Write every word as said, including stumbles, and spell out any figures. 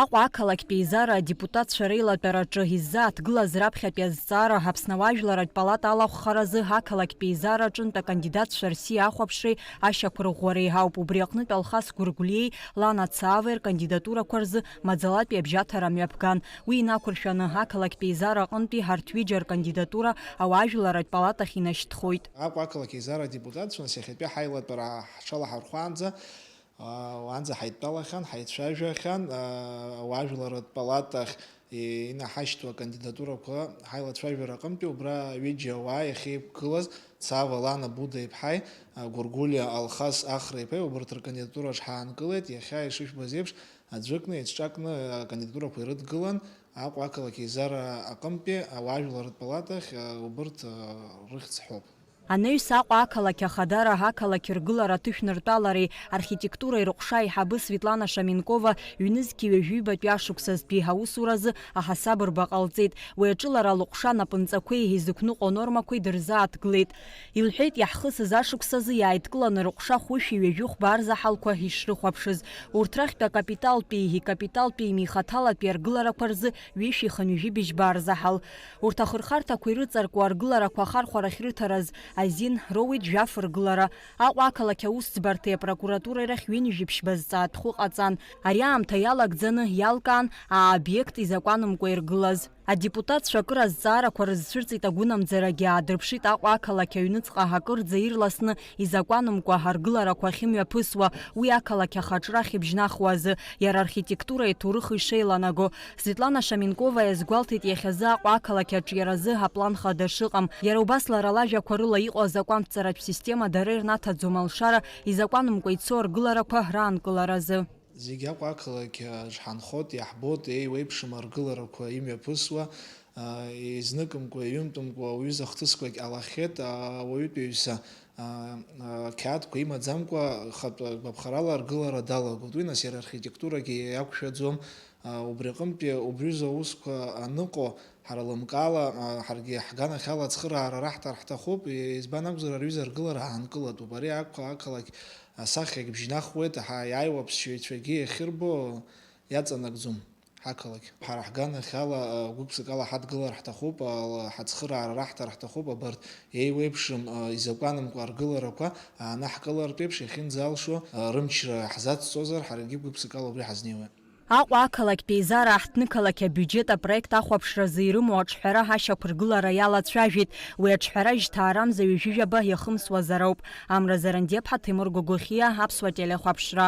Аҟәа ақалақьтә еизара адепутатцәа реилатәараҿы иззааҭгылаз раԥхьатәи азҵаара Аԥсны ауаажәларратә палата алахәхаразы ақалақьтә еизара аҿынтә акандидатцәа рсиа ахәаԥшреи ашьақәырӷәӷәареи ауп. Убри аҟнытә Алхас Гәыргәлиеи Лана Цавеи ркандидатурақәа рзы маӡалатәи абжьаҭара мҩаԥган. Уи инақәыршәаны, ақалақьтә еизара аҟынтәи ҳарҭ ҩыџьа ркандидатура ауаажәларратә палатахь инашьҭхоит. Аҟәа ақалақь еизара адепутатцәа нас иахьатәи ҳаилатәара ҳҽалаҳархәаанӡа, уаанӡа ҳаидтәалахьан, ҳаицәажәахьан, ауаажәларратә палатахь инаҳашьҭуа акандидатурақәа ҳаилацәажәара аҟынтәи убра ҩыџьа ауаа иахьеиқәгылаз, Цава Лана Буда-иԥҳаи, Гәыргәлиа Алхас Ахра-иԥҳаи, убарҭ ркандидатураҿ ҳаанкылеит. Иахьа ишыжәбаз еиԥш, аӡәыкны, еиҿҿакны акандидатурақәа ирыдгылан, Аҟәа ақалақь еизара аҟынтәи ауаажәларратә палатахь, убарҭ рыхьӡ ҳәоуп. Анаҩс Аҟәа ақалақь ахадара ақалақь ргылара аҭышәныртәалареи архитектуреи рыҟәша аиҳабы Светлана Шаменкова ҩнызқьи ҩажәи ҩбатәи ашықәсазтәи аусуразы аҳасабырба ҟалҵеит. Уи аҿы лара лыҟәша анапынҵақәеи изықәныҟәо анормақәеи дырзааҭгылеит. Илҳәеит, иаҳхысыз ашықәсазы иааидкыланы рыҟәша хәышәи ҩажәи хәба арзаҳалқәа ишрыхәаԥшыз. Урҭ рахьтә акапиталтәии икапиталтәии михаҭалатәи аргыларақәа рзы ҩышәи хынҩажәи быжьба арзаҳал. Урҭ ахырхарҭақәа ирыҵаркуа аргыларақәа ахархәарахь рыҭараз азин роуеит жәаф ргылара. Аҟәа ақалақь аусӡбарҭеи апрокуратуреи рахь ҩынҩажәи ԥшьба зҵаатәхәы ҟаҵан. Ари аамҭа иалагӡаны иалкаан аобиект изакәанымкәа иргылаз. Адепутатцәа акыр азҵаарақәа рызцәырҵит, агәынамӡарагьы аадырԥшит Аҟәа ақалақь аҩныҵҟа акырӡа ирласны изакәанымкәа аргыларақәа ахьымҩаԥысуа, уи ақалақь ахаҿра ахьыбжьнахуа азы, иара архитектуреи аҭоурыхи шеиланаго. Светлана Шаменкова иазгәалҭеит иахьазы Аҟәа ақалақь аҿиаразы аплан хада шыҟам. Иара убас лара лажәақәа рыла иҟоу азакәанҭҵаратә система дара ирнаҭаӡом алшара изакәанымкәа ицо аргыларақәа раанкыларазы. Зегь Аҟәа ақалақь аҿы ҳанхоит, иаҳбоит еиуеиԥшым аргыларақәа имҩаԥысуа, а, изныкымкәа, иҩынтәымкәа ауаҩы зыхҭысқәагь ҟалахьеит, а, ауаҩытәыҩса, а, а, қьаадқәа имаӡамкәа, хатә гәаԥхарала аргылара далагоит. Уи, нас, иара архитектурагьы иақәшәаӡом. А, убри аҟынтәи убриазы аусқәа аныҟоу, ҳара лымкаала, а, ҳаргьы ҳганахьала ацхыраара раҳҭар ҳҭахуп, избан акәзар, ари аҩыза аргылара ҳаанкылатәуп. Ари Аҟәа ақалақь асахьагь бжьнахуеит, ҳа иааиуа аԥсшьаҩцәагьы иахьырбо иаҵанакӡом ҳақалақь. Ҳара ҳганахьала, а, гәык-ԥсыкала ҳадгылар ҳҭахуп, а, ҳацхыраара раҳҭар ҳҭахуп, абарҭ еиуеиԥшым, а, изакәанымкәа аргыларақәа аанаҳкылартә еиԥш иахьынӡалшо, а, рымчра ҳзацҵозар, ҳаргьы гәык-ԥсыкала убри ҳазнеиуеит. Аҟәа ақалақьтә еизара аҳҭнықалақь абиуџьет апроект ахәаԥшразы ирымоу аҿҳәара ашьақәыргылара иалацәажәеит. Уи аҿҳәара жьҭаарамза ҩажәи жәаба иахымсуазар ауп. Амра Зарандиаԥҳа, Ҭемыр Гогохиа, Аԥсуа телехәаԥшра.